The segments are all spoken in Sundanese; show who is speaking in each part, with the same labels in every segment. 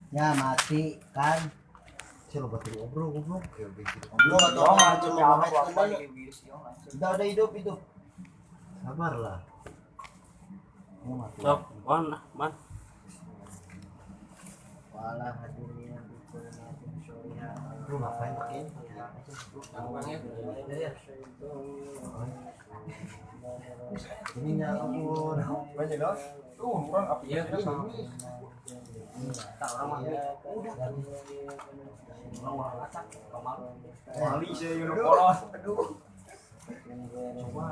Speaker 1: Ya mati kan.
Speaker 2: Sih lo baterai obrol goblok kayak begitu.
Speaker 1: Goblok atau
Speaker 3: Yo,
Speaker 1: cuma
Speaker 3: apa
Speaker 1: menit
Speaker 3: apa
Speaker 1: dulu.
Speaker 3: Udah
Speaker 1: Udah hidup hidup.
Speaker 2: Sabarlah.
Speaker 1: Ya mati.
Speaker 4: Sok, on man.
Speaker 1: Walah hadirin syuriah.
Speaker 2: Lu ngapain pakai ini?
Speaker 1: Ya.
Speaker 2: Ini nyala pun.
Speaker 3: Banyak guys. Tuh, orang apinya sama.
Speaker 4: Tak orang mah. Udah. Orang orang acak, kemalu.
Speaker 3: Mali saya yuk polos. Aduh.
Speaker 2: Coba.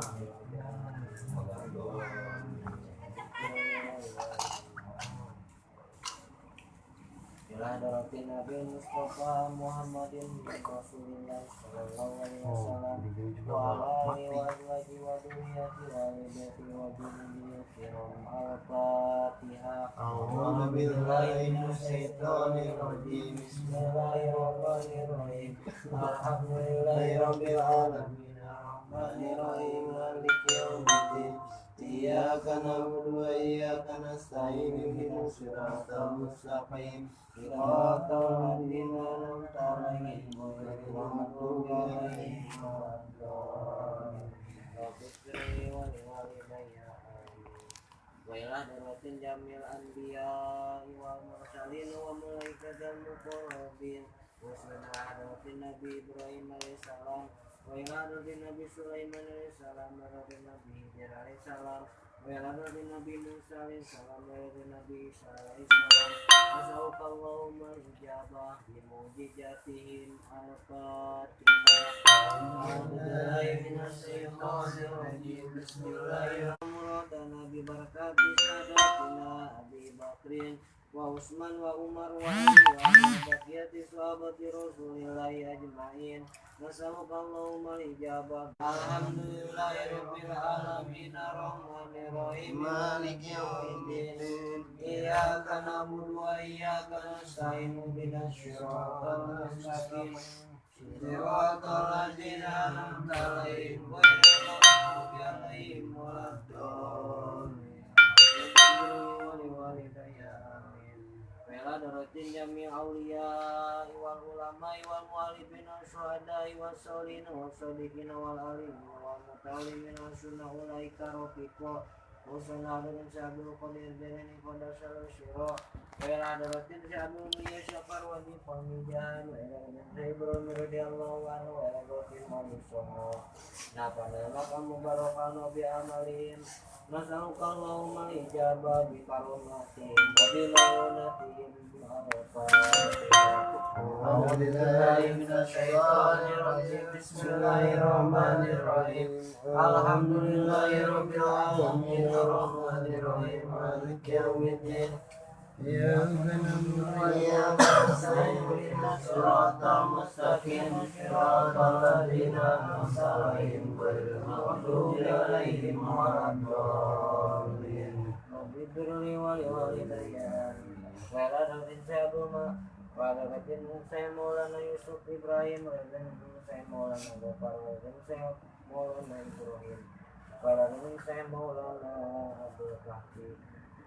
Speaker 1: Ila hadratin Nabi Mustafa Muhammadin Rasulillah sallallahu alaihi wasallam wa ala alihi wa azwajihi wa dzurriyyatihi wa ahli baitihi wa junudihi kiram. Al-Fatihah.
Speaker 2: A'udzu billahi minasyaitonir rajim.
Speaker 1: Bismillahirrahmanirrahim. Alhamdulillahirabbil alamin. Arrahmanirrahim. Maliki yaumiddin.
Speaker 2: Iyyaka na'budu wa iyyaka nasta'in. Ihdinas siratal mustaqim.
Speaker 1: Siratal ladzina an'amta 'alaihim ghairil maghdubi 'alaihim waladdallin. Rabbighfirli wa liwalidayya. Amin. Wa ila hadratin jamil anbiya'i wal mursalin wa malaikatil muqarrabin. Wa hadratin Nabi Ibrahim alaihissalam wa ila hadratin Nabi Sulaiman alaihissalam wa hadratin Nabi Khidir alaihissalam wa ila hadratin Nabi Musa alaihissalam wa hadratin Nabi Isa alaihissalam. As'aluka Allahumma al-ijabah bi mujizatihim. Al-Fatihah. A'udzu billahi minasyaitonir rajim. Bismillahirrahmanirrahim. Bi barakati sadatina Abi Bakrin wa Utsman wa Umar wa Ali wa baqiyati sahabati Rasulillahi ajmain. Nas'aluka Allahumma al-ijabah. Alhamdulillahirabbil alamin arrahmanir rahim
Speaker 2: Maliki yaumiddin.
Speaker 1: Iyyaka na'budu wa iyyaka nasta'in. Ihdinas siratal mustaqim. Siratal ladzina an'amta 'alaihim ghairil maghdubi 'alaihim waladdallin. Wa daratin jami' awliya wal ulama wal mu'alifin wasyuhada'i wassolihin wassadiqin wal alimin wal muta'allimin wasunnah ulaika rafiqa wa sunnah hadratin Syaikhul Qadir Jalani Qaddasallahu sirra wa ila hadratin Syaikhul Mulia Syafar wa bi Pamijahan wa ila hadratin Ibrahim radhiyallahu anhu wa ila hadratin Manusoho nafa'ana maqam mubarakan wa bi amalihim. Nas'aluka Allahumma al-ijabah bi karomatihim wa bi ma'unatihim. Al-Fatihah.
Speaker 2: A'udzu billahi minasyaitonir rajim.
Speaker 1: Bismillahirrahmanirrahim. Alhamdulillahirabbil alamin arrahmanir rahim maliki yaumiddin.
Speaker 2: Iyyaka na'budu wa
Speaker 1: Iyyaka nasta'in. Ihdinas siratal mustaqim. Siratal ladzina an'amta 'alaihim ghairil maghdubi 'alaihim waladdallin. Rabbighfirli wa liwalidayya. Wa ila hadratin Syaikhul wa hadratin Syekh Maulana Yusuf Ibrahim wa hadratin Syekh Maulana Gofar wa hadratin Syekh Maulana Ibrahim wa hadratin Syekh Maulana Abdul Kahfi.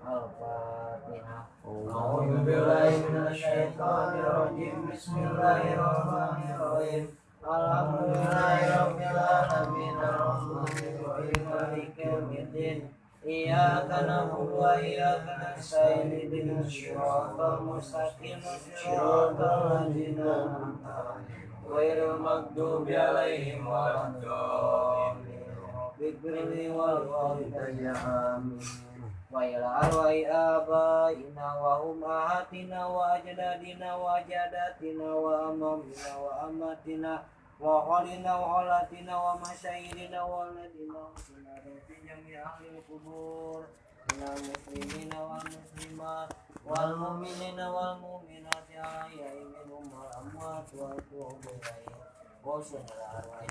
Speaker 1: Al-Fatihah.
Speaker 2: A'udzu billahi minasyaitonir rajim.
Speaker 1: Bismillahirrahmanirrahim. Alhamdulillahirabbil alamin arrahmanir rahim maliki yaumiddin. Iyyaka na'budu wa iyyaka nasta'in. Ihdinas siratal mustaqim. Siratal ladzina an'amta 'alaihim ghairil maghdubi 'alaihim waladdallin. Rabbighfirli wa liwalidayya. Amin. Wa ila arwahi abaina wa ummahatina wa ajdadina wa jadatina wa amamina wa amatina wa khalina wa khalatina wa masyayirina wa ladina wa sunarati jami ahli kubur minal muslimina wal muslimat wal mu'minina wal mu'minati ahya'i minhum wal amwat wa atubu ilaihim wa sunal arwahi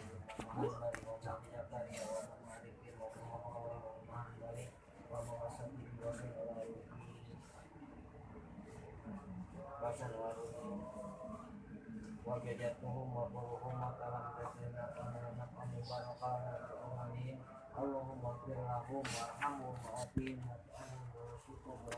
Speaker 1: Muhammad wa Zakaria wa Muhammadin wa Muhammad wa Muhammad wa Muhammad wa wajadatuhum wa furuhum wa kalam taslima wa mubarakana wa Allahumma ighfir lahum warhamhum wa'afihim wa'anhum warzuqhum wa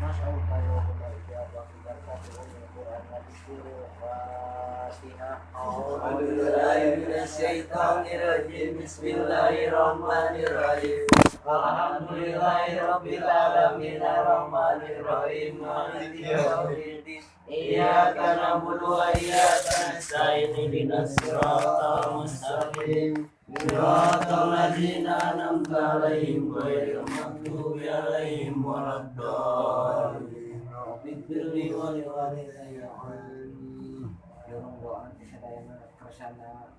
Speaker 1: Nas'aluka ya ijabah bi barakati ummil Qur'an wa bi sirril Fatihah.
Speaker 2: A'udzu billahi minasyaitonir rajim. Bismillahirrahmanirrahim. Alhamdulillahi rabbil alamin arrahmanir rahim maliki yaumiddin. Iyyaka na'budu wa iyyaka nasta'in ihdinas siratal mustaqim. Siratal ladzina an'amta 'alaihim ghairil maghdubi 'alaihim waladdallin.
Speaker 1: Rabbighfirli wa liwalidayya. Amin. Jorong doa teh sadayana kersana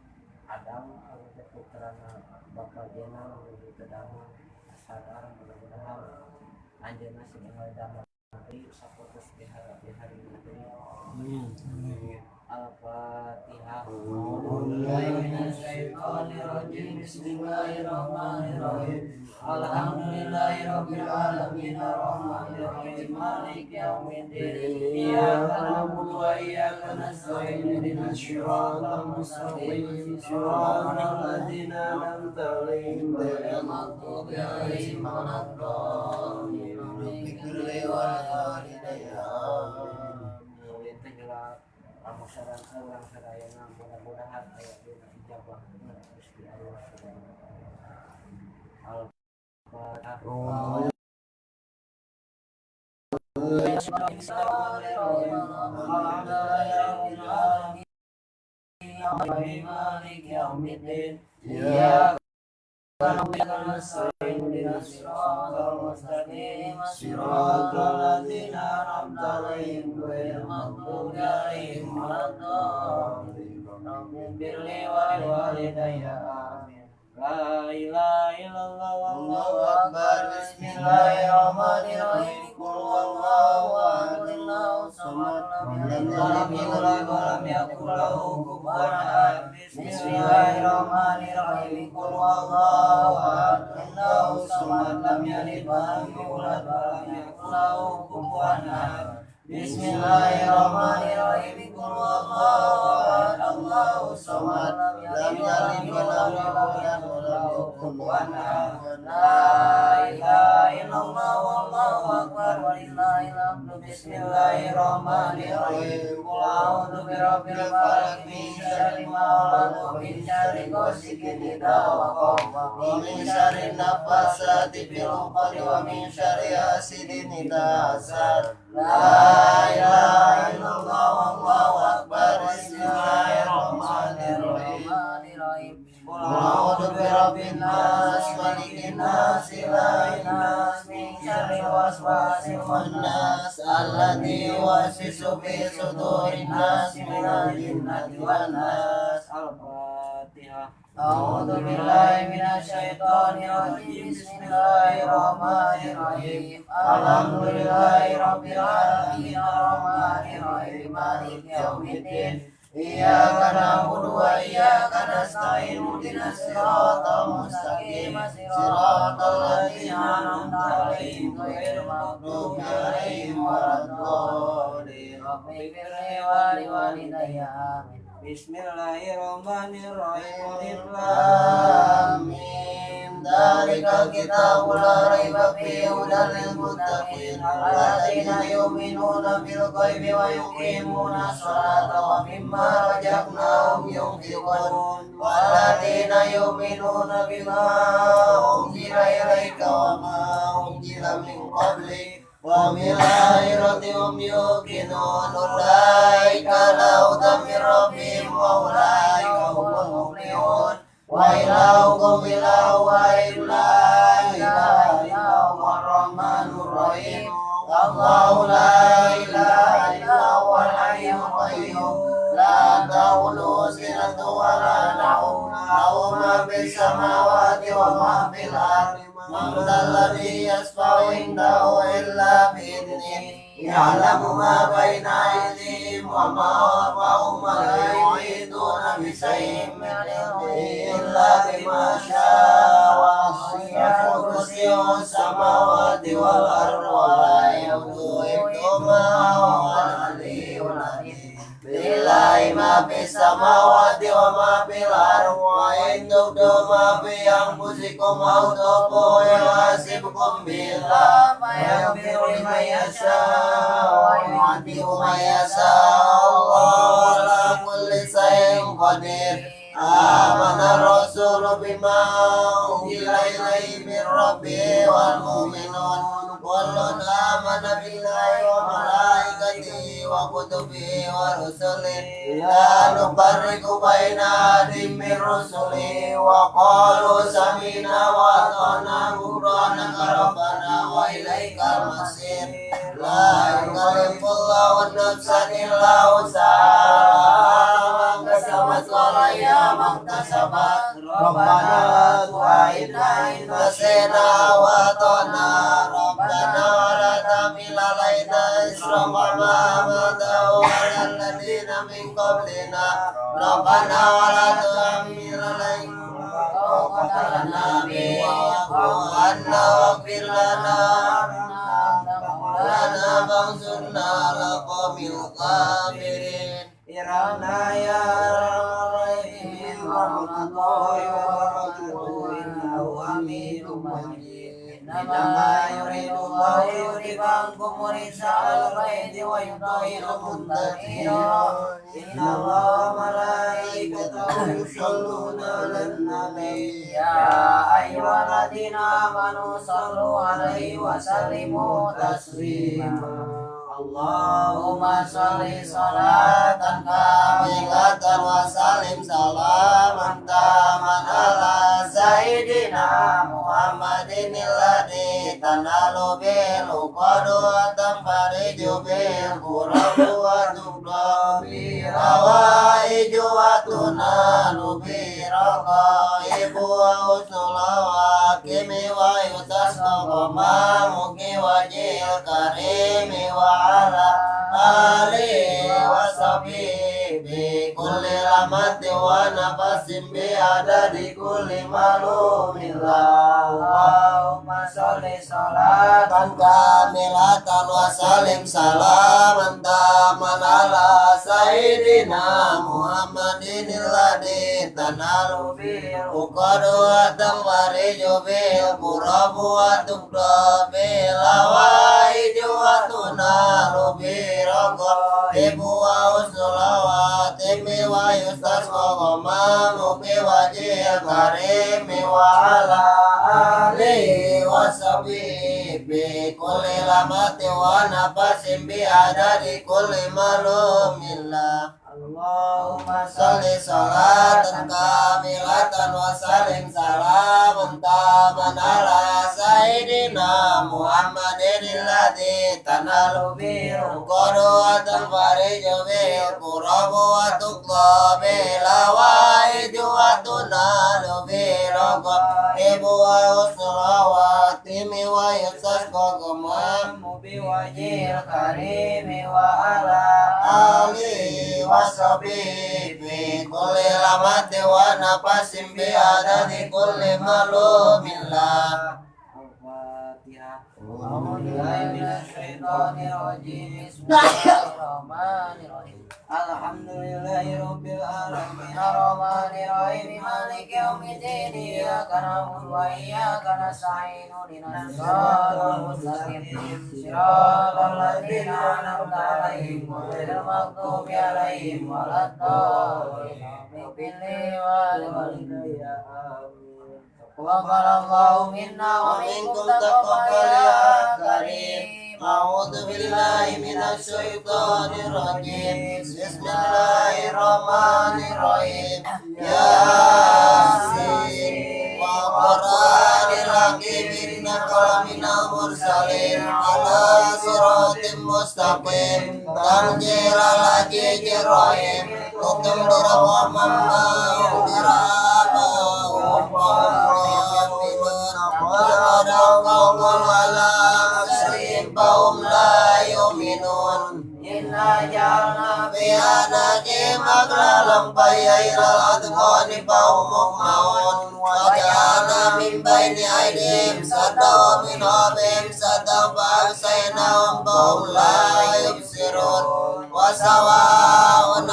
Speaker 1: Adam anu putrana bakal jenal menuju ke damai sadar mudah-mudahan anjeunna sing enggal damai sapotos di hari
Speaker 4: Amin.
Speaker 1: Al-Fatihah.
Speaker 2: Minasyaitonirrajim. Bismillahirrahmanirrahim. Alhamdulillahirabbil alamin arrahmanirrahim maliki yaumiddin. Iyyaka na'budu wa iyyaka nasta'in ihdinas siratal mustaqim siratal ladzina an'amta 'alaihim ghairil maghdubi 'alaihim waladdallin. Rabbighfirli wa liwalidayya.
Speaker 1: Amusaran urang sadayana mudah-mudahan aya dina ijabah Gusti Allah Subhanahu wa taala. Al-Fatihah.
Speaker 2: Maliki yaumiddin. Iyyaka na'budu wa iyyaka nasta'in ihdinas siratal mustaqim siratal ladzina an'amta 'alaihim ghairil maghdubi 'alaihim waladdallin.
Speaker 1: Rabbighfirli wa liwalidayya. Amin. La ilaha illallah
Speaker 2: Allahu akbar. Bismillahirrahmanirrahim. Qul huwallahu ahad. Allahu samad. Lam yalid wa lam yakul lahu kufuwan ahad. Bismillahirrahmanirrahim. Qul huwallahu ahad. Allahu samad. Lam yalid wa lam yulad wa lam yakul lahu kufuwan ahad. Bismillahirrahmanirrahim. Qul huwallahu ahad. Allahu samad. Lam yalid wa lam yulad wa lam yakul kufuwan ahad. La ilaha illallah wallahu akbar walillahil hamdu. Bismillahirrahmanirrahim. Qul a'udzu birabbil falaq min syarri ma khalaq wa min syarri ghasiqin idza waqab wa min syarri naffatsati fil 'uqad wa min syarri hasidin idza hasad. La ilaha illallah wallahu akbar. Bismillahirrahmanirrahim. Qul a'udzu birabbin nas, malikin nas, ilahin nas, min syarril waswasil khannas, alladzi yuwaswisu fi sudurin nas, minal jinnati wan nas.
Speaker 1: Al-Fatihah.
Speaker 2: A'udzu billahi minasyaitonir rajim. Bismillahirrahmanirrahim. Alhamdulillahi rabbil alamin arrahmanir rahim maliki yaumiddin. Iyyaka na'budu wa iyyaka nasta'in ihdinas siratal mustaqim siratal ladzina an'amta 'alaihim ghairil maghdubi 'alaihim waladdallin.
Speaker 1: Rabbighfirli wa liwalidayya. Amin. Bismillahirrahmanirrahim. Alif
Speaker 2: Lam mim. Dzalikal kitabu la raiba fihi hudan lil muttaqin alladzina yu'minuna bil ghaibi wa yuqimuna sholata wa mimma razaqnahum yunfiqun walladzina yu'minuna bima unzila ilaika wa ma unzila min qablik wa bil akhirati hum yuqinun. Ulaika ala hudan min rabbihim wa ulaika humul muflihun. Wa ilahukum ilahun wahid la ilaha illa huwar rahmanur rahim. Allahu la ilaha illa huwal hayyul qayyum. La ta'khudhuhu sinatun wa la nawm. Lahu ma fis samawati wa ma fil ardi. Man dzal ladzi yashfa'u 'indahu illa bi'idhnihi. Ya'lamu ma baina aydihim wa ma khalfahum wa la yuhituna bi syai'in min 'ilmihi illa bima syaa. Wasi'a kursiyyuhu samawati wal arda wa la yahuduhu hifdhuhuma wa huwal 'aliyyul 'azim. Lillahi ma fis samawati wa ma fil ardi wa in tubdu ma fi anfusikum aw tukhfuhu yuhasibkum billah fayaghfiru liman yasha wa yu'adzibu man yasha. Allahu ala kulli syai'in qadir. Amana rasulu bima unzila ilaihi min rabbih wal mu'minun kullun amana billahi wa malaikatihi wa kutubihi wa rusulihi la nufarriqu baina ahadin min rusulihi wa qalu sami'na wa ata'na ghufranaka rabbana wa ilaikal masir. La yukallifullahu nafsan illa wus'aha ma kasabat wa 'alaiha maktasabat. Rabbana la tu'akhidna in nasina wa ata'na. Rabbana la tahmil 'alaina isran kama hamaltahu 'alal ladzina min qablina. Rabbana wa la tuhmil 'alaina ma la taqata lana bihi wa'fu 'anna waghfir lana lana fansurna 'alal qawmil kafirin.
Speaker 1: Irhamna ya arhamar warahmatullahi wabarakatuh. Innahu hamidum majid. Innama yuridullahu liyudhhiba ankum rijsa ahlal baiti wa yutahhirakum tathira. Innallaha wa malaikatahu yusholluna 'alan nabi ya ayyuhalladzina amanu shallu 'alaihi wa sallimu taslima. Allahumma sholli sholatan
Speaker 2: kamilatan wa sallim salaman taman ala sayyidina Muhammadin alladzi tanalu bil uqadu wa tanfariju bil kurabu wa tubda bi hawaiju wa tunalu bi raqaibu wa usul wa kimi wa yutasqa muki wajhil karimi wa ala alihi wa sahbihi bi kulli lamati wa nafasin bi adadi kulli ma'lumin.
Speaker 1: Allahumma sholli sholatan
Speaker 2: kamilatan wa sallim salaman taman ala sayyidina Muhammadin alladzi tanalu bil uqadu wa tanfariju bil kurabu wa tubda bil hawaiju wa tunalu bi raqaibu wa usul wa timi wa yustasqa ghamamu bi wajhil karimi wa ala alihi wa sahbihi bi kulli lamati wa nafasin bi adadi kulli ma'lumin.
Speaker 1: Allahumma
Speaker 2: sholli sholatan kamilatan wa sallim salaman taman ala sayyidina Muhammadin alladzi tanalu bil uqadu wa tanfariju bil kurabu wa tuqda bil hawaiju wa tunalu bil raqaibu wa usul wa timi wa yustasqa ghamamu
Speaker 1: bi wajhil karimi wa ala
Speaker 2: alihi wa sahbihi bi kulli lamati wa nafasin bi adadi kulli ma'lumin.
Speaker 1: Al-Fatihah. A'udzu billahi minasyaitonir rajim. Bismillahirrahmanirrahim. Alhamdulillahi rabbil alamin arrahmanir rahim maliki yaumiddin iyyaka na'budu wa iyyaka nasta'in ihdinas siratal mustaqim siratal ladzina an'amta 'alaihim ghairil maghdubi 'alaihim waladdallin. Taqabbalallahu minna wa minkum
Speaker 2: taqabbal ya karim. A'udzu billahi minasyaitonir rajim. Bismillahirrahmanirrahim. Yasin wa Qur'anil hakim innaka laminal mursalin ala siratim mustaqim tanzilal azizir rahim tutumdira wa mamma undira
Speaker 1: Inna ja'alna
Speaker 2: fi anaqihim aglalan fahiya ilal adqani fahum muqmahun wa ja'alna min baini aydihim saddan wa min khalfihim saddan fa aghshaynahum fahum la yubsirun wa sawa'un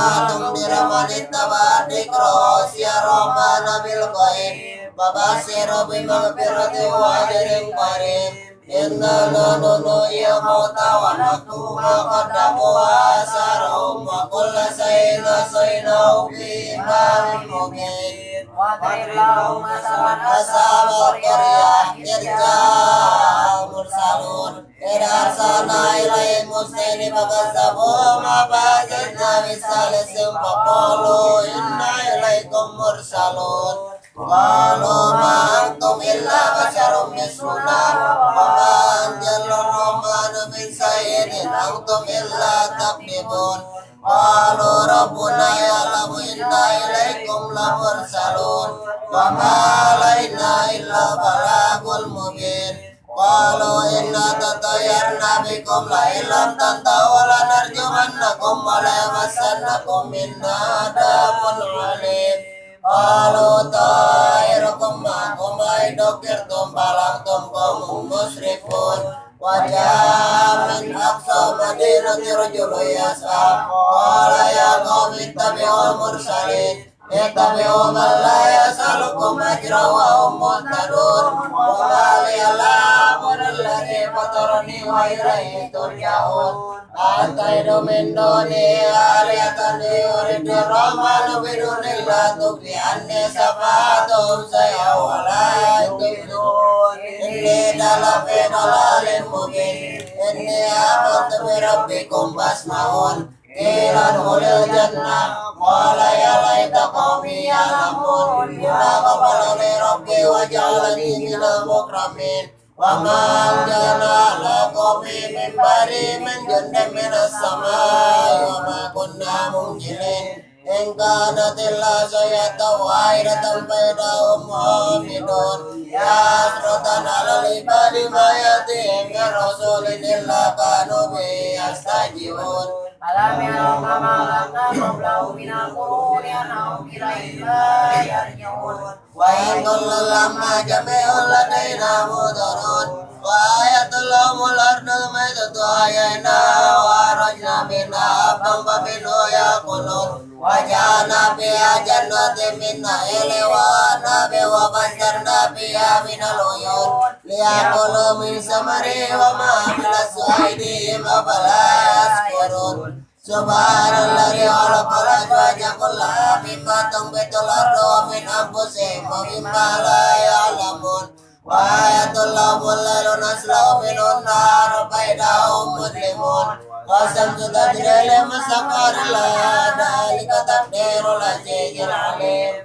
Speaker 2: ما تنذر من اتبع الذكر وخشي الرحمن بالغيب فبشره بمغفرة وأجر كريم. إنا نحن نحيي الموتى ونكتب ما قدموا وآثارهم وكل شيء أحصيناه في إمام مبين.
Speaker 1: واضرب لهم مثلا
Speaker 2: أصحاب القرية إذ جاء المرسلون إذ أرسلنا إليهم اثنين فكذبوهما فعززنا بثالث فقالوا إنا إليكم مرسلون. قالوا ما أنتم إلا بشر مثلنا وما أنزل الرحمن من شيء إن أنتم إلا تكذبون. قالوا ربنا يعلم إنا إليكم لمرسلون وما علينا إلا البلاغ المبين. قالوا إنا تطيرنا بكم لئن لم تنتهوا لنرجمنكم وليمسنكم منا عذاب أليم. قالوا طائركم معكم أئن ذكرتم بل أنتم قوم مسرفون. وجاء من أقصى المدينة رجل يسعى قال يا قوم اتبعوا المرسلين اتبعوا من لا يسألكم أجرا وهم مهتدون. وما لي لا أعبد الذي فطرني وإليه ترجعون. أتخذ من دونه آلهة إن يرد الرحمن بدون لا تغن عني شفاعتهم شيئا ولا ينقذون. إني لفي ضلال مبين. إني آمنت بربكم فاسمعون. قيل ادخل الجنة قال يا ليت قومي يعلمون بما غفر لي ربي وجعلني من المكرمين. وما أنزلنا على قومي من بعدي من جند من السماء وما كنا منزلين. إن كانت إلا صيحة واحدة فإذا هم خامدون. يا حسرة على العباد ما يأتيهم من رسول إلا كانوا به يستهزئون.
Speaker 1: ألم يروا كما أهلكنا قبلهم من القرون أنهم إليهم لا يرجعون.
Speaker 2: وإن كل لما جميع لدينا محضرون. وآية لهم الأرض الميتة أحييناها وأخرجنا منها حبا فمنه يأكلون. وجعلنا فيها جنات من نخيل وأعناب وفجرنا فيها من العيون ليأكلوا من ثمره وما عملته أيديهم أفلا يشكرون. سبحان الذي خلق الأزواج كلها مما تنبت الأرض ومن أنفسهم ومما لا يعلمون. وآية لهم الليل نسلخ منه النهار فإذا هم مظلمون. والشمس تجري لمستقر لها ذلك تقدير العزيز العليم.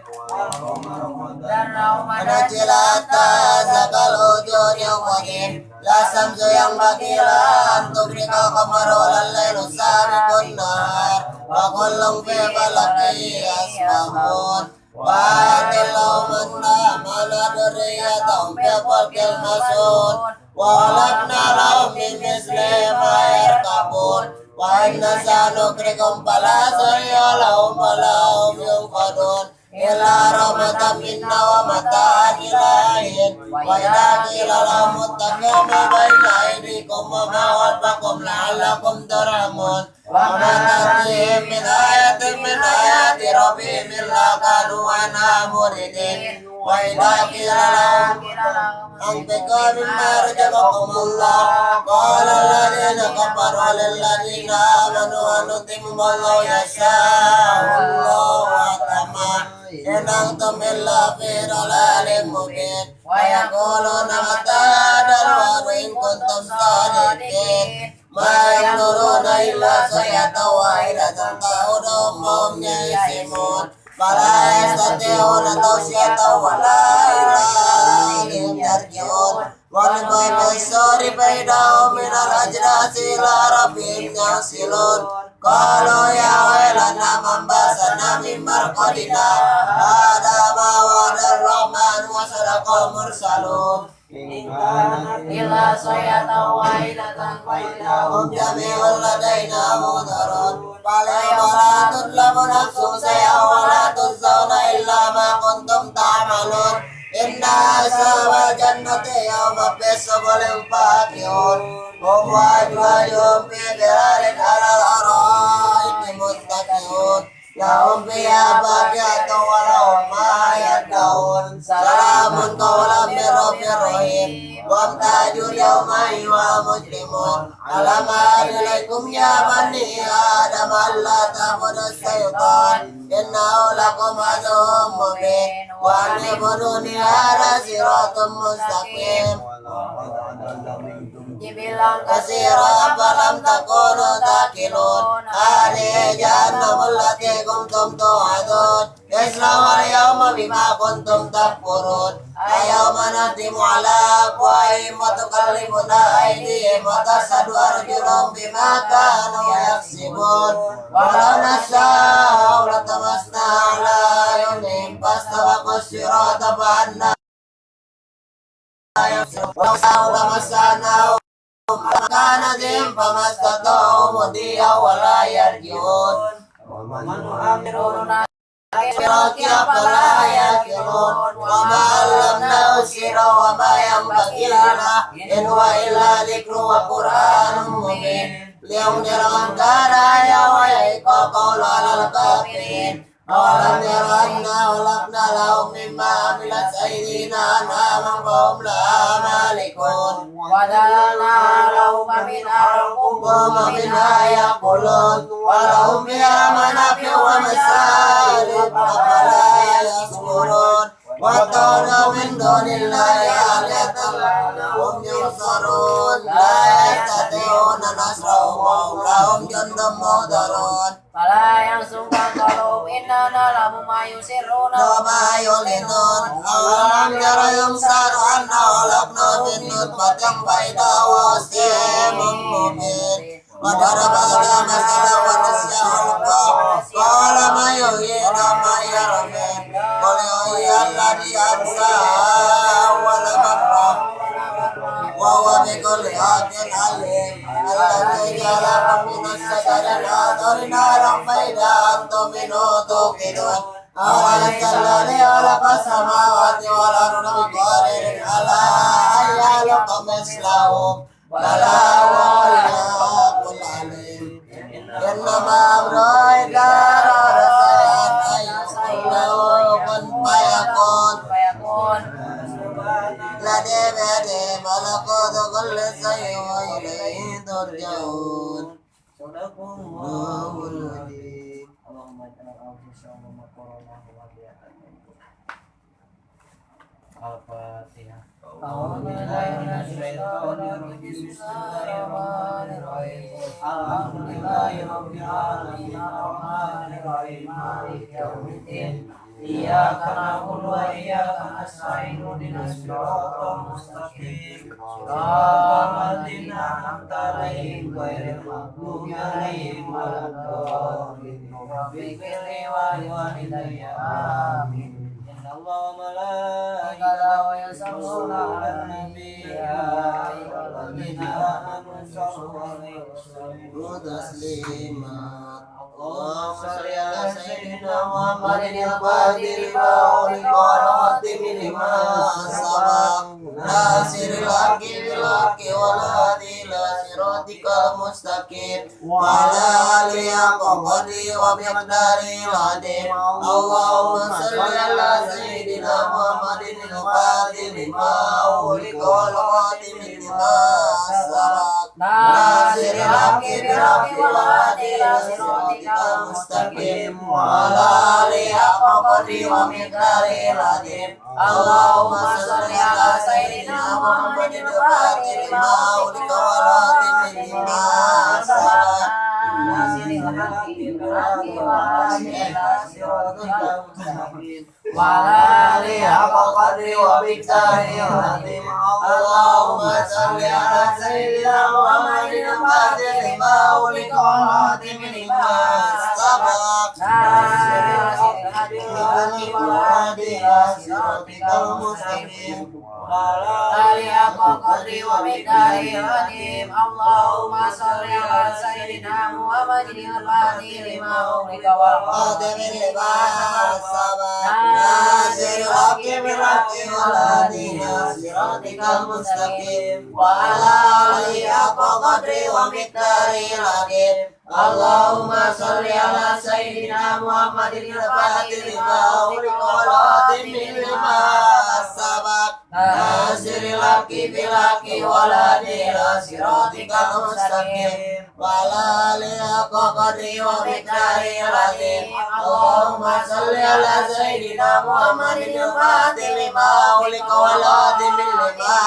Speaker 2: ونجل حتى زكى الوجود يومئذ لا شمس ينبغي لها أن تدرك القمر ولا الليل سابق النهار وكل في فلك يسبحون. وآية لهم أنا حملنا ذريتهم في الفلك المشحون وخلقنا لهم من مثله ما يركبون. وإن نشأ نغرقهم فلا صريخ لهم ولا هم ينقذون إلا رحمة منا ومتاعا إلى حين. وإذا قيل لهم اتقوا ما بين أيديكم وما خلفكم لعلكم ترحمون. وما تأتيهم من آية من آيات ربهم إلا كانوا عنها معرضين. وإذا قيل لهم أنفقوا مما رزقكم الله قال الذين كفروا للذين آمنوا أنطعم من لو يشاء الله أطعمه إن أنتم إلا في ضلال مبين. ويقولون متى هذا الوعد إن كنتم صادقين. ما ينظرون إلا صيحة واحدة تأخذهم وهم يخصمون. فلا يستطيعون توصية ولا إلى أهلهم يرجعون. ونفخ في الصور فإذا هم من الأجداث إلى ربهم ينسلون. قالوا يا ويلنا من بعثنا من مرقدنا هذا ما وعد الرحمن وصدق المرسلون.
Speaker 1: إلا صيحة واحدة فإذا
Speaker 2: هم جميع لدينا محضرون. فاليوم لا تظلم نفس شيئا ولا تجزون إلا ما كنتم تعملون. إن أصحاب الجنة يوم في شغل فاكهون هم وأزواجهم في ظلال على الأرائك متكئون. لهم فيها فاكهة ولهم ما يدعون سلام قولا من رب رحيم وامتازوا اليوم أيها المجرمون ألم أعهد إليكم يا بني آدم ألا تعبدوا الشيطان إنه لكم عدو مبين وأن اعبدوني هذا صراط مستقيم كثيرا فلم تكونوا تأكلون هذه جهنم التي كنتم توعدون اصلوها اليوم بما كنتم تكفرون اليوم نختم على أفواههم وتكلمنا أيديهم وتشهد أرجلهم بما كانوا يكسبون ولو نشاء لطمسنا على أعينهم فاستبقوا الصراط فأنى يبصرون ولو نشاء لمسخناهم مكانتهم فما استطاعوا مضيا ولا يرجعون
Speaker 1: ومن نعمره
Speaker 2: فلا يأكلون وما علمناه الشعر وما ينبغي له إن هو إلا ذكر وقرآن مبين لينذر من كان حيا ويحق القول على الكافرين أولم يروا أنا خلقنا لهم مما عملت أيدينا أنعاما فهم لها مالكون
Speaker 1: وذللنا لهم فمنها ركوبهم
Speaker 2: ومنها يأكلون ولهم فيها منافع ومشارب أفلا يشكرون واتخذوا من دون الله آلهة هم ينصرون لا يستطيعون نصرهم وهم لهم جند محضرون
Speaker 1: فلا يحزنك قولهم إنا نعلم ما يسرون
Speaker 2: وما يعلنون أولم ير الإنسان أنا خلقناه من نطفة فإذا هو خصيم مبين وضرب لنا مثلا ونسي خلقه قال من يحيي ومن يميت قل يحيي الذي أنشأها أول مرة وهو بكل خلق عليم الذي جعل من الشجر الأخضر نارا فإذا أنتم منه توقدون أوليس الذي خلق السماوات والأرض بقادر على أن يخلق مثلهم بلى وهو الخلاق العليم إنما أمره إذا أراد شيئا أن يقول له كن فيكون
Speaker 1: فيكون
Speaker 2: الذي بيده ملكوت كل شيء وإليه ترجعون
Speaker 1: صدق
Speaker 2: الله العظيم.
Speaker 1: اللهم اجعل أنفسنا corona Al-Fatihah. أعوذ بالله من الشيطان الرجيم بسم الله الرحمن الرحيم الحمد لله رب العالمين الرحمن الرحيم مالك يوم الدين إياك نعبد وإياك نستعين اهدنا الصراط المستقيم صراط الذين أنعمت عليهم غير المغضوب عليهم ولا الضالين رب اغفر لي ولوالدي آمين إن الله وملائكته يصلون على النبي يا أيها الذين آمنوا صلوا عليه وسلموا
Speaker 2: تسليما اللهم صل على سيدنا محمد الفاتح لما أغلق والخاتم لما سبق ناصر الحق بالحق والهادي إلى صراطك المستقيم وعلى آله حق قدره ومقداره العظيم اللهم صل على سيدنا محمد الفاتح لما أغلق والخاتم لما سبق ناصر الحق بالحق والهادي إلى صراطك المستقيم وعلى آله حق قدره ومقداره العظيم اللهم صل على سيدنا محمد الفاتح لما أغلق والخاتم لما سبق
Speaker 1: ناصر الحق بالحق والهادي إلى صراطك المستقيم
Speaker 2: وعلى آله حق قدره ومقداره العظيم اللهم صل على سيدنا محمد الفاتح لما أغلق والخاتم لما سبق
Speaker 1: ناصر الحق بالحق
Speaker 2: والهادي إلى صراطك المستقيم
Speaker 1: وعلى آله حق قدره ومقداره العظيم اللهم صل على سيدنا محمد الفاتح لما أغلق
Speaker 2: خاتم
Speaker 1: والخاتم
Speaker 2: لما سبق ناصر الحق بالحق والهادي إلى صراطك المستقيم وعلى آله حق قدره ومقداره العظيم Allahumma sholli ala sayyidina Muhammadin al-fatih lima ughliqa wal khatimi lima sabaq nasiril haqqi bil haqqi wal hadi ila siratikal mustaqim wa ala alihi haqqa qadrihi wa miqdarihi al-azim. Allahumma sholli ala sayyidina Muhammadin al-fatih lima ughliqa wal khatimi lima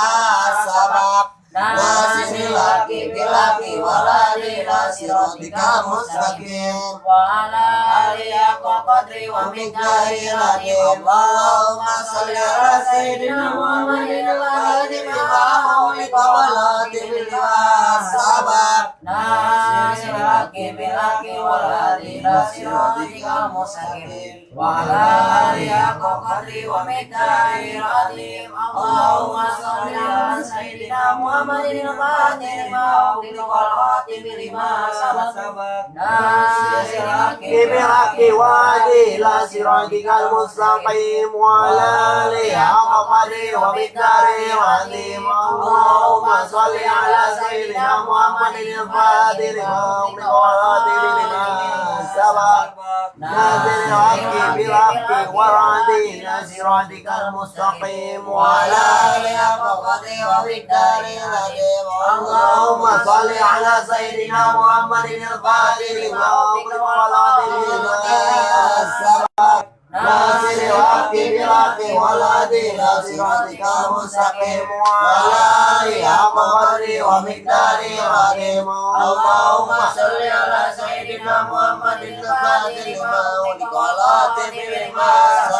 Speaker 2: sabaq nasiril haqqi bil haqqi wal hadi ila siratikal mustaqim
Speaker 1: wa ala alihi haqqa qadrihi wa
Speaker 2: miqdarihi al-azim. Allahumma sholli ala sayyidina Muhammadin al-fatih lima ughliqa wal khatimi lima sabaq
Speaker 1: nasiril haqqi bil haqqi wal hadi ila siratikal mustaqim wa ala alihi haqqa qadrihi wa miqdarihi al-azim. Allahumma sholli ala sayyidina Muhammadin al-fatih lima ughliqa wal khatimi lima sabaq nasiril haqqi
Speaker 2: bil haqqi wal hadi ila siratikal mustaqim wa ala alihi haqqa qadrihi wa miqdarihi al-azim. Allahumma sholli ala sayyidina Muhammadin al-fatih lima ughliqa wal khatimi lima sabaq nasiril haqqi bil haqqi wal hadi ila siratikal mustaqim wa ala alihi haqqa qadrihi wa miqdarihi al-azim. Allahumma sholli ala sayyidina Muhammadin al-fatih lima ughliqa wal khatimi lima sabaq nasiril haqqi bil haqqi wal hadi ila siratikal mustaqim wa ala alihi haqqa qadrihi wa miqdarihi al-azim. Allahumma sholli ala sayyidina Muhammadin al-fatih lima ughliqa wal khatimi lima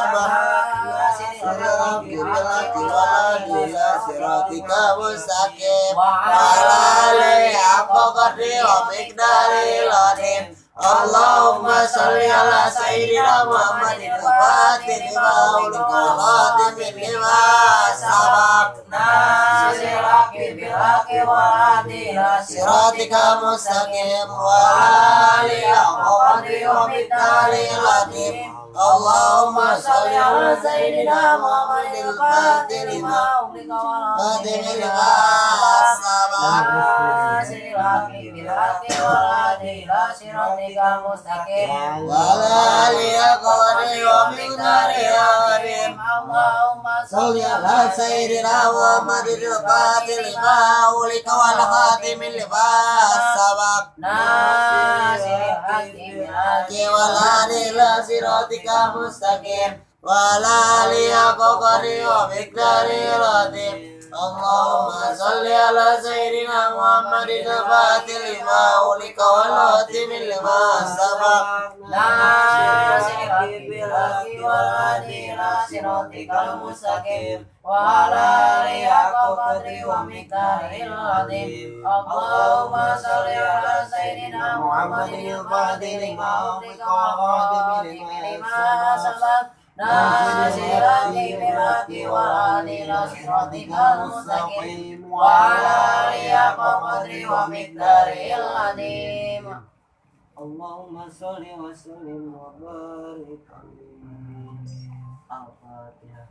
Speaker 2: sabaq nasiril haqqi bil haqqi wal hadi ila siratikal mustaqim wa ala alihi haqqa qadrihi wa miqdarihi al-azim. Allahumma sholli ala sayyidina Muhammadin al-fatih lima ughliqa wal khatimi lima sabaq
Speaker 1: nasiril haqqi bil haqqi wal hadi ila
Speaker 2: siratikal mustaqim wa ala alihi haqqa qadrihi wa miqdarihi al-azim. Allahumma sholli ala sayyidina Muhammadin al-fatih lima
Speaker 1: ughliqa wal
Speaker 2: khatimi lima sabaq
Speaker 1: nasiril haqqi bil haqqi wal hadi ila siratikal mustaqim
Speaker 2: wa ala alihi haqqa qadrihi wa miqdarihi al-azim.
Speaker 1: Allahumma
Speaker 2: sholli ala sayyidina Muhammadin al-fatih lima ughliqa wal khatimi lima sabaq
Speaker 1: nasiril haqqi bil haqqi
Speaker 2: wal hadi ila siratikal mustaqim wa ala alihi haqqa qadrihi wa miqdarihi al-azim. Allahumma sholli ala sayyidina Muhammadin al-fatih lima ughliqa wal khatimi lima sabaq
Speaker 1: nasiril haqqi bil haqqi wal hadi ila siratikal mustaqim wa ala alihi haqqa qadrihi wa miqdarihi al-azim. Allahumma sholli ala sayyidina Muhammadin
Speaker 2: al-fatih lima ughliqa wal khatimi
Speaker 1: lima sabaq nasiril haqqi bil haqqi wal hadi ila siratikal mustaqim wa ala alihi haqqa qadrihi wa miqdarihi al-azim.
Speaker 4: Allahumma sholli wa sallim wa barik alaihi. Al-Fatihah.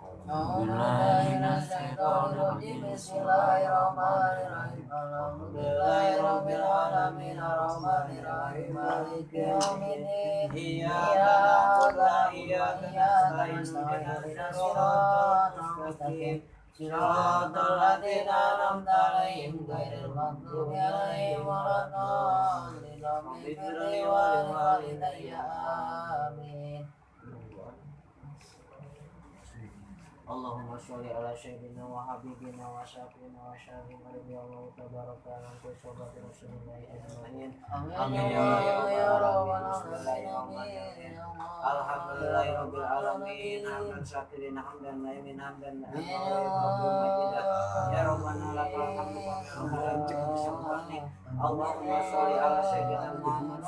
Speaker 1: Bismillahirrahmanirrahim. Alhamdulillahi rabbil alamin arrahmanirrahim maliki yaumiddin.
Speaker 4: Iyyaka na'budu wa iyyaka nasta'in ihdinas siratal mustaqim siratal ladzina an'amta 'alaihim ghairil maghdubi 'alaihim waladdallin. Rabbighfirli wa liwalidayya amin.
Speaker 1: Allahumma sholli ala sayyidina wa habibina wa syafiina wa syafi'i radhiyallahu tabaraka an sahabati rasulillahi ajmain.
Speaker 4: Amin ya rabbal alamin. Alhamdulillahi rabbil alamin hamdan syakirin hamdan laimin hamdan ya rabbana lakal hamdu Allahumma sholli ala sayyidina Muhammad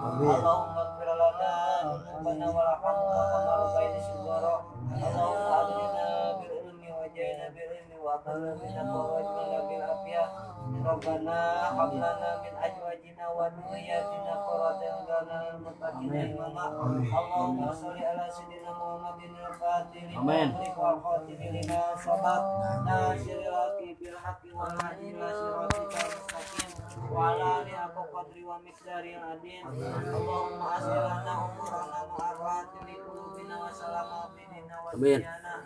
Speaker 4: Allahumma ighfir lana dzunubana warhamna kama rabbayana shighara. Allahumma aghnina bil ilmi wa jaina bil ilmi wa akrimna bil taqwa waj'alna bil afiyah. Rabbana hab lana min azwajina wa dhurriyyatina qurrata a'yun waj'alna lil muttaqina imama. Allahumma shalli ala sayyidina Muhammadin al-fatih lima ughliqa wal khatimi lima sabaq nasiril haqqi bil haqqi wal hadi ila siratikal mustaqim wa ala alihi haqqa qadri wa miqdaril azim. Allahumma aslih lana umurana ma'arrati li qulubina wa salama fi dinina wa dunyana.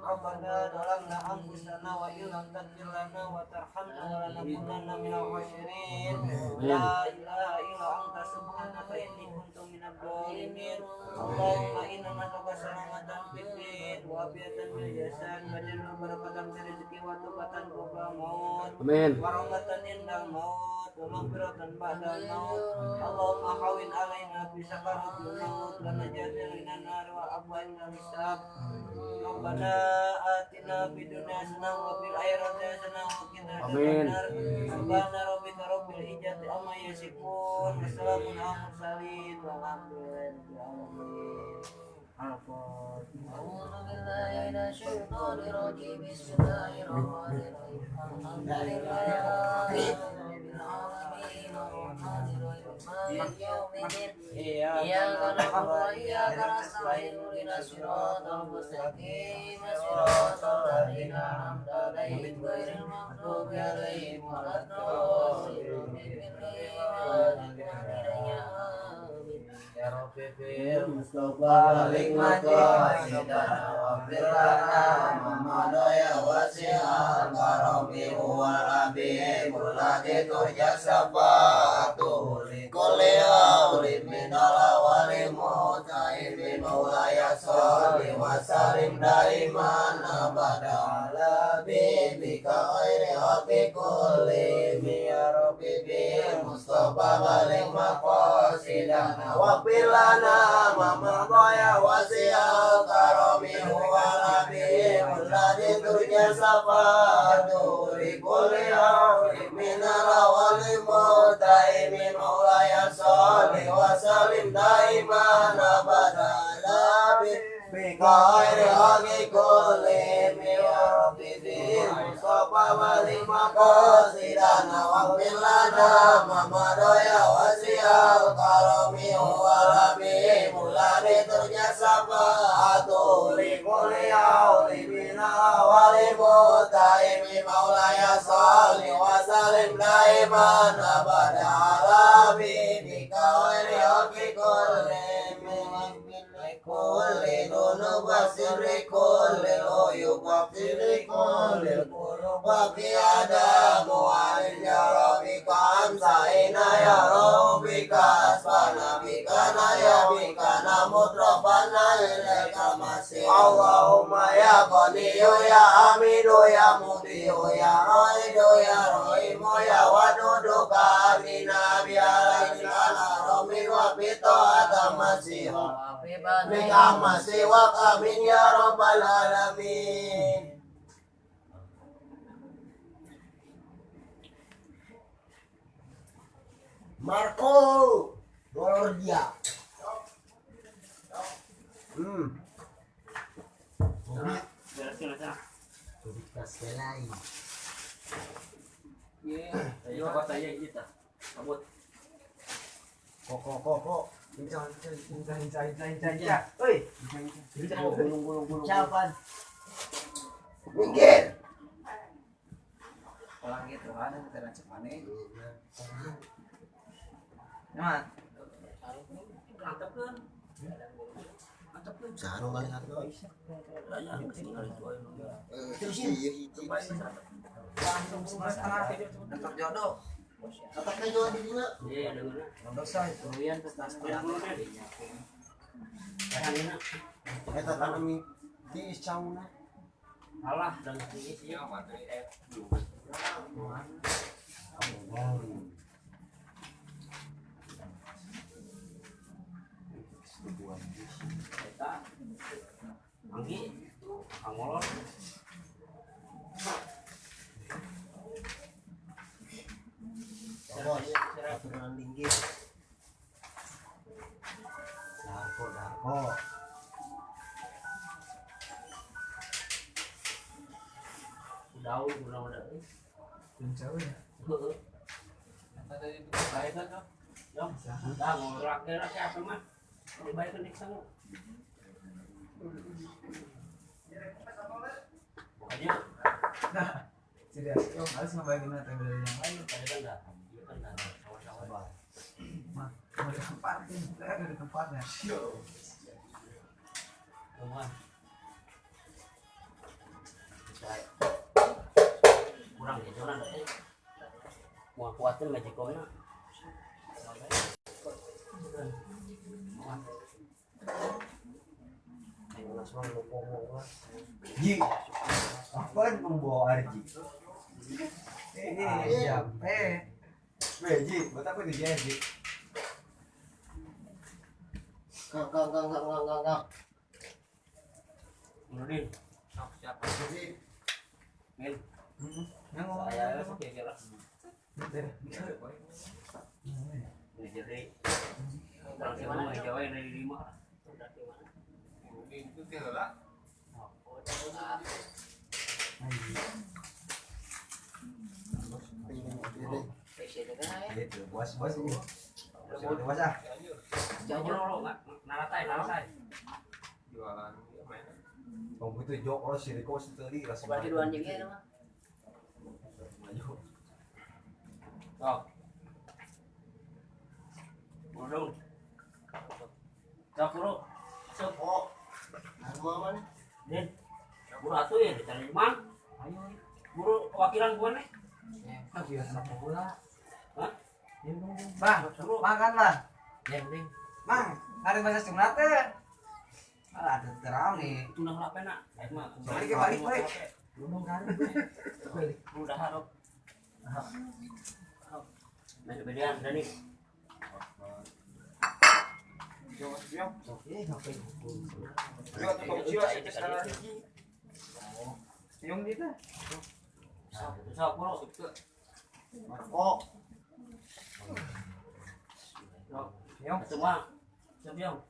Speaker 4: Rabbana zalamna anfusana wa illam taghfir lana wa tarhamna lanakunanna minal khasirin. La ilaha illa anta subhanaka inni kuntu minadh dhalimin. Allahumma inna nas'aluka salamatan fid din wa afiyatan fil jasad wa jannatan barakatan fil rizqi wa taubatan qabla maut.
Speaker 1: Amin.
Speaker 4: Wa rahmatan indal maut wa maghfiratan ba'dal maut. Allahumma hawwin alaina fi sakaratil maut wa najina minan nar wa afwa indal hisab. Rabbana atina fid dunya hasanah wa fil akhirati hasanah wa qina adzabannar. Subhana rabbika rabbil izzati amma yasifun wa salamun alal mursalin walhamdulillahi rabbil alamin.
Speaker 2: A'udzu billahi minasyaitonir rajim. Bismillahirrahmanirrahim. Alhamdulillahi rabbil alamin arrahmanir rahim maliki yaumiddin. Iyyaka na'budu wa iyyaka nasta'in ihdinas siratal mustaqim siratal ladzina an'amta 'alaihim ghairil maghdubi 'alaihim waladdallin.
Speaker 1: Ya Rabbi bil Mustafa balik maqasidana wa fir lana ma ya wasi'al karami wal habibul ladzi turja safatu li kulli hawlin minal awali mutaimi maulaya sholli wa sallim daiman abada ala habibika khairi khalqi kulli. Ya Rabbi bil Mustafa balik maqasidana wa lana ma madaya wasi'al karami wal habibul ladzi turja safatu li kulli hawlin minal awali mutaimi maulaya sholli wa sallim daiman abada ala habibika khairi khalqi kulli. Ya Rabbi bil Mustafa balik maqasidana wa fir lana ma madaya wasi'al karami wal habibul ladzi turja safatu li kulli hawlin minal awali mutaimi maulaya sholli wa sallim daiman abada ala habibika khairi khalqi kulli. Kulli dhunub wa sirri kulli uyub wa sirri kulli qulub wa fi adamu wa ya rabbika amsaina ya rabbika asfana bika na ya bika namutrafana ilaika masih. Allahumma ya ghaniyu ya hamidu ya mudiyu ya raidu ya rahimu ya wadudu kamina bi'alaika romi wa bito'ata masih Bika masih wa amin ya rabbal alamin. Marco Borgia. Kok. Inca. Oi. Gulung.
Speaker 4: Capan.
Speaker 1: Minggir.
Speaker 3: Orang gitu ada kita rancak mana? Nah, mantap kan? Mantap kan?
Speaker 1: Sarung kali satu.
Speaker 3: Tetap jodoh.
Speaker 1: Tetap jodoh di sini.
Speaker 4: Iya, dengar.
Speaker 3: Dosa itu.
Speaker 4: Kemudian pasti
Speaker 1: Eta tanami di cauna.
Speaker 4: Alah, dan ini sih Eta Anggi Angolon.
Speaker 1: Bos, aturan linggih. Darko.
Speaker 4: Daun udah.
Speaker 3: Jauh ya.
Speaker 1: Heeh.
Speaker 3: Tadi itu baik tuh.
Speaker 1: Dong, dah ngorak-gerak siapa mah. Dibayarkan di sana. Bukannya.
Speaker 3: Nah, tidak. Yo, harus ngebayangin nanti dari yang lain.
Speaker 1: Tadi kan enggak. Iya kan enggak. Sama-sama.
Speaker 3: Mah, mau di tempat, ada di tempatnya.
Speaker 1: Rumah. Kurang gitu orang teh. Mau kuatin magicomna.
Speaker 2: Ji, apaan pembawa Arji?
Speaker 3: Ini jam.
Speaker 2: Weh, Ji, buat apa itu Ji?
Speaker 4: Kang.
Speaker 1: Nurdin.
Speaker 3: Siapa?
Speaker 4: Ji.
Speaker 1: Min.
Speaker 3: Yang ngomong
Speaker 1: saya kira-kira. Jadi orang mana Jawa yang dari 5.
Speaker 5: Itu lah.
Speaker 2: Itu bos ini. Bos ah.
Speaker 1: Naratai.
Speaker 5: Jualan mainan.
Speaker 2: Kamu itu jok oh si Riko tadi langsung.
Speaker 1: Berarti dua anjingnya itu mah.
Speaker 2: Maju.
Speaker 1: Sok. Burung. Sok bro. Sok.
Speaker 4: Oh. Gua mana?
Speaker 1: Din. Buru atuh ya dicari mang. Ayo. Buru wakilan gua nih.
Speaker 3: Ah, biasa pula.
Speaker 1: Hah?
Speaker 3: Bang, makan bang.
Speaker 1: Yang ding.
Speaker 3: Mang, ada bahasa Sunda teh. Alah, ada terang nih.
Speaker 1: Tunang lape nak. Baik mah.
Speaker 3: Balik balik balik. Ngomong kan. Balik.
Speaker 1: Udah harap. Nah, bedaan Dani.
Speaker 3: Oke, ngapain? Yung dito.
Speaker 1: Sok bro.
Speaker 4: Marco.
Speaker 3: Yung.
Speaker 1: Semua. Siap yung.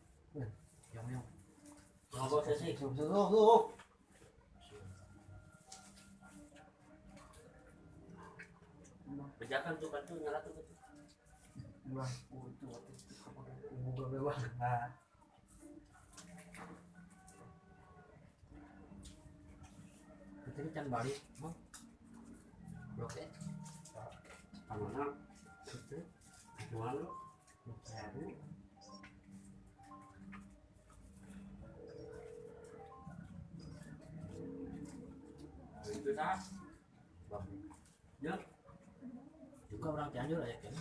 Speaker 1: Yung yung. Ngobrol sesi.
Speaker 4: Sup.
Speaker 1: Bejakan tuh bantu nyala tuh.
Speaker 3: Wah, itu buka bawah. Nah.
Speaker 1: Itu can balik, Bang. Blok ya. Mana? Itu. Gimana lu? Itu sah. Ya. Juga orang Cianjur aja kan.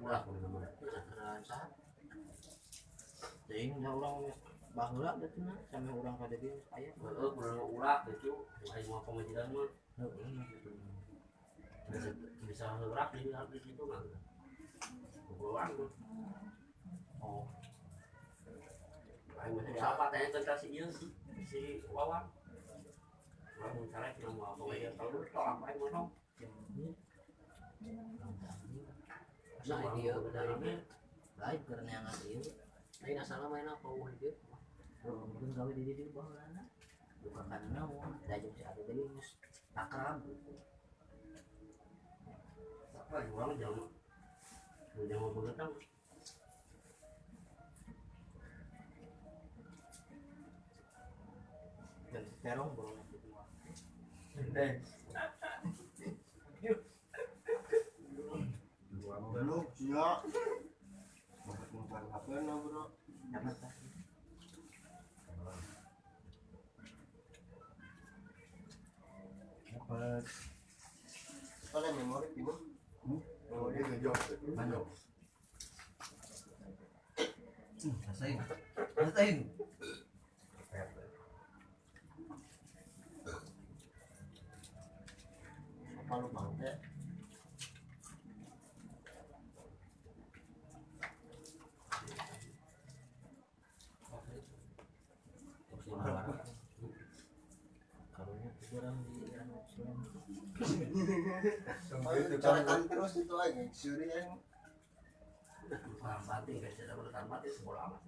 Speaker 1: Ulah
Speaker 6: Jadi orang baheula da cenah sampe urang ka dieu aya.
Speaker 1: Heeh, urang ulah gitu. Aing mah pamajikan mah. Heeh. Bisa ngeurak di situ mah. Urang mah. Oh. Aing mah siapa tanya tentang si ieu si Wawan. Urang misalnya cuma mau pamajikan kalau tolak aing mah dong.
Speaker 6: Nah, ieu lain keur neangan ieu. Lain asalna main apa eueuh di dieu. Mungkin gawe di dieu baheulana. Bukan kana naon, da jeung si adu deui geus akrab gitu.
Speaker 1: Apa urang jauh. Jauh banget tang.
Speaker 6: Dan terong bawa gitu mah.
Speaker 2: Deng.
Speaker 4: Belum sia. Bukan HP na bro.
Speaker 6: Dapat pasti.
Speaker 2: Dapat.
Speaker 4: Kalau memori ini? Memori ngejok.
Speaker 2: Mana?
Speaker 3: Rasain. Rasain.
Speaker 4: Apa lu bangke? Coretan terus itu lagi, suri yang
Speaker 1: mati, guys, saya udah mati sekolah amat.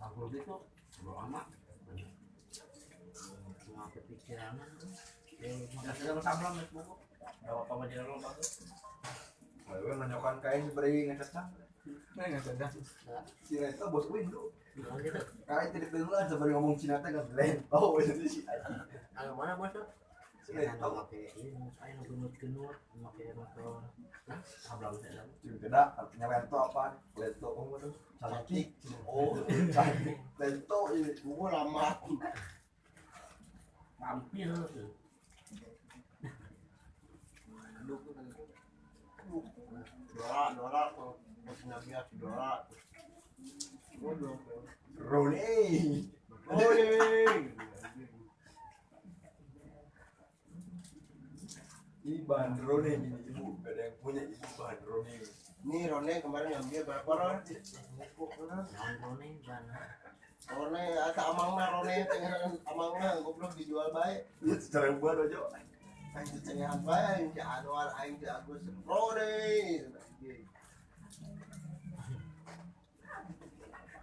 Speaker 1: Aku gitu.
Speaker 6: Lama. Cuma kepikiran.
Speaker 7: Ya sedang sablon buku. Bawa pamajikan lo bagus.
Speaker 5: Ayo nanyokan kain beri ngececang.
Speaker 3: Nah, ngececang.
Speaker 5: Si Reta bos window. Kain tidak keluar sebari ngomong Cina teh kan lain. Oh, itu si Aji.
Speaker 6: Kalau mana bos?
Speaker 5: Si Reta
Speaker 6: pakai ini, saya nunggu-nunggu pakai motor. Nah, sablon saya.
Speaker 5: Tidak, artinya lento apa? Lento ngomong tuh. Cantik. Oh, cantik. Lento ini
Speaker 2: gua lama.
Speaker 6: Tampil tuh.
Speaker 2: Dora Nabi Dora.
Speaker 5: Rone. Ini bahan Rone ini ibu, gak ada yang punya ibu bahan Rone.
Speaker 2: Ini Rone kemarin ngambil berapa Ron?
Speaker 6: Rone bahan.
Speaker 2: Rone atau amangna Rone cengeran amangna goblok dijual bae.
Speaker 5: Iya secara buat aja.
Speaker 2: Aing cengeran bae aing si Anwar aing si Agus Rone.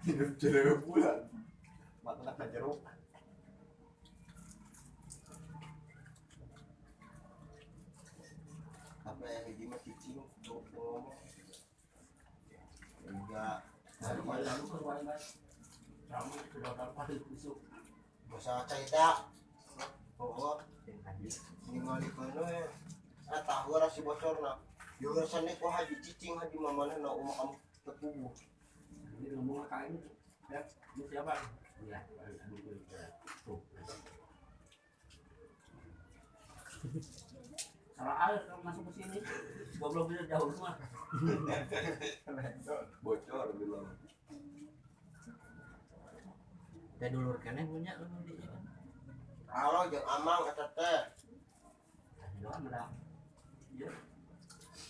Speaker 5: Hidup jeruk bulan. Mata nak jeruk.
Speaker 2: Apa yang hiji mah cicing ngomong. Enggak. Bahasa cerita. Oh, ningali kono ya. Ah tahu ora si bocorna. Yo rasane ku haji cicing haji mamana na umah kamu tepuguh.
Speaker 7: Ini ngomong kain ya, ini siapa?
Speaker 6: Ya.
Speaker 7: Salah air kalau masuk ke sini. Goblok bisa jauh semua.
Speaker 5: Bocor bilang.
Speaker 6: Teh dulur keneh punya lu di kan.
Speaker 2: Halo jeung amang eta teh.
Speaker 7: Doa mah. Iya.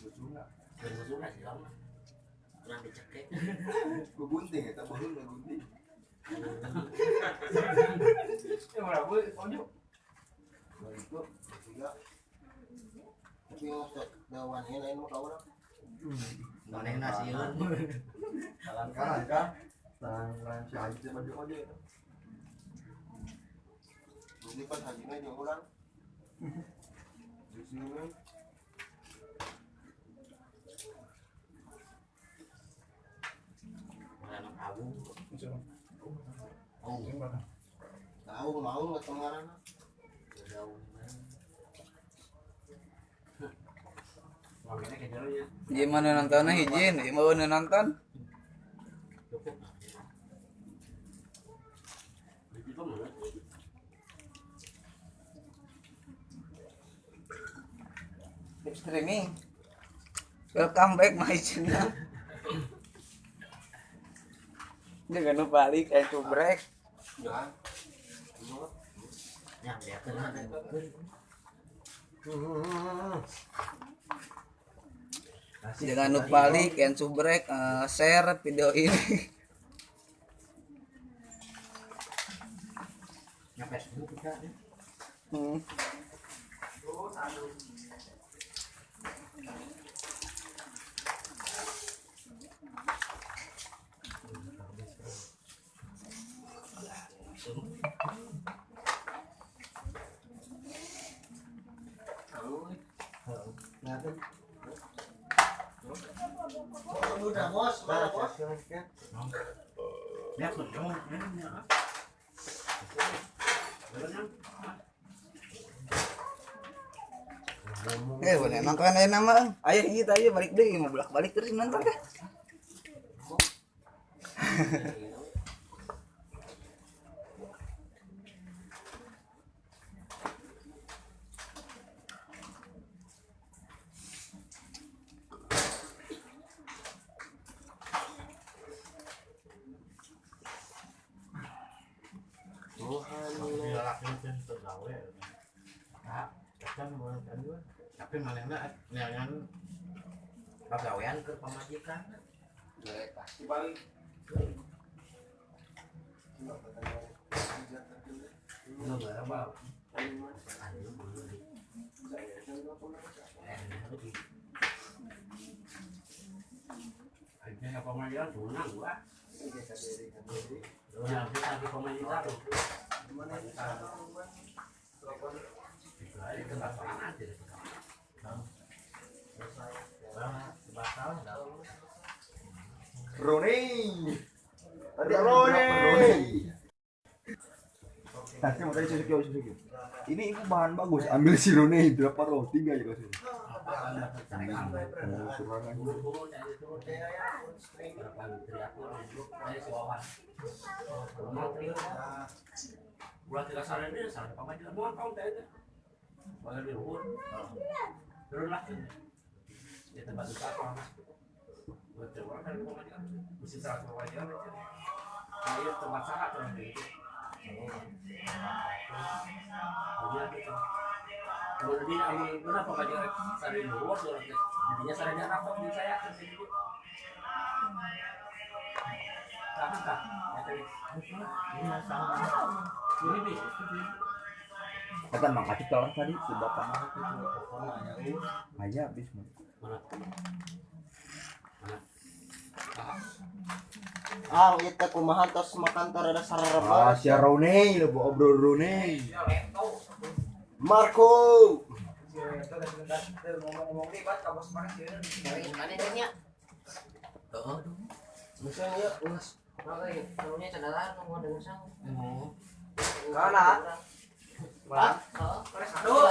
Speaker 5: Bocuna.
Speaker 7: Bocuna sih lama.
Speaker 6: Kurang dicekek.
Speaker 5: Gua gunting eta baheula gua gunting.
Speaker 7: Ya ora gua ojo.
Speaker 2: Itu tiga. Tapi ngosok dawan ini lain mah ka urang.
Speaker 6: Manehna sieun.
Speaker 5: Kalan kalan kan. Tangan si Haji teh baju oge.
Speaker 2: Ini kan hajina jeung urang. Di sini.
Speaker 6: Oh,
Speaker 2: tahu mau nggak tengarana?
Speaker 3: Gimana nontonnya hijin? Mau nonton? Live streaming. Welcome back my channel. Jangan lupa like and subscribe.
Speaker 2: Ya.
Speaker 3: Jangan lupa like and subscribe, share video ini.
Speaker 6: Facebook kita.
Speaker 2: Udah bos, mana bos?
Speaker 3: Boleh nonton aja nama. Ayo gitu aja balik deh, mau bolak-balik terus nonton deh.
Speaker 6: Tapi manehna neangan pagawean keur pamajikan.
Speaker 5: Pasti balik.
Speaker 7: Ya, bisa di komunitas.
Speaker 5: Roni. Tadi Roni. Nanti mau tadi Suzuki. Ini ibu bahan bagus, ambil si Roni berapa roh? 3 ya kasih. Kata Mang Acip tolong tadi si bapak mah aja habis mah.
Speaker 2: Ah, ieu teh kumaha tos makan teh rada sarareba.
Speaker 5: Ah, si Rone lo obrol Rone.
Speaker 2: Marco.
Speaker 6: Heeh. Misalnya ulas. Karunya cadaran nunggu ada usang.
Speaker 3: Kana.
Speaker 6: Hah? Aduh,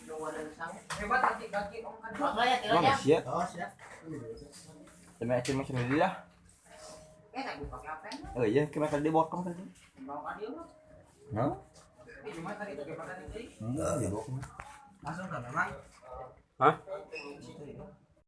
Speaker 6: nunggu ada usang.
Speaker 3: Hebat kaki-kaki om kan.
Speaker 6: Makanya
Speaker 5: Emang
Speaker 6: tiranya.
Speaker 5: siap.
Speaker 2: Oh, siap.
Speaker 5: Sama acil masih sendiri lah.
Speaker 6: Eh, tak gua pakai apa?
Speaker 5: Oh iya, kemarin tadi bawa kamu tadi.
Speaker 6: Bawa ka dieu mah.
Speaker 5: Hah?
Speaker 3: Cuma tadi itu gimana tadi?
Speaker 5: Enggak, dia bawa kemana?
Speaker 3: Langsung kan memang.
Speaker 7: Hah?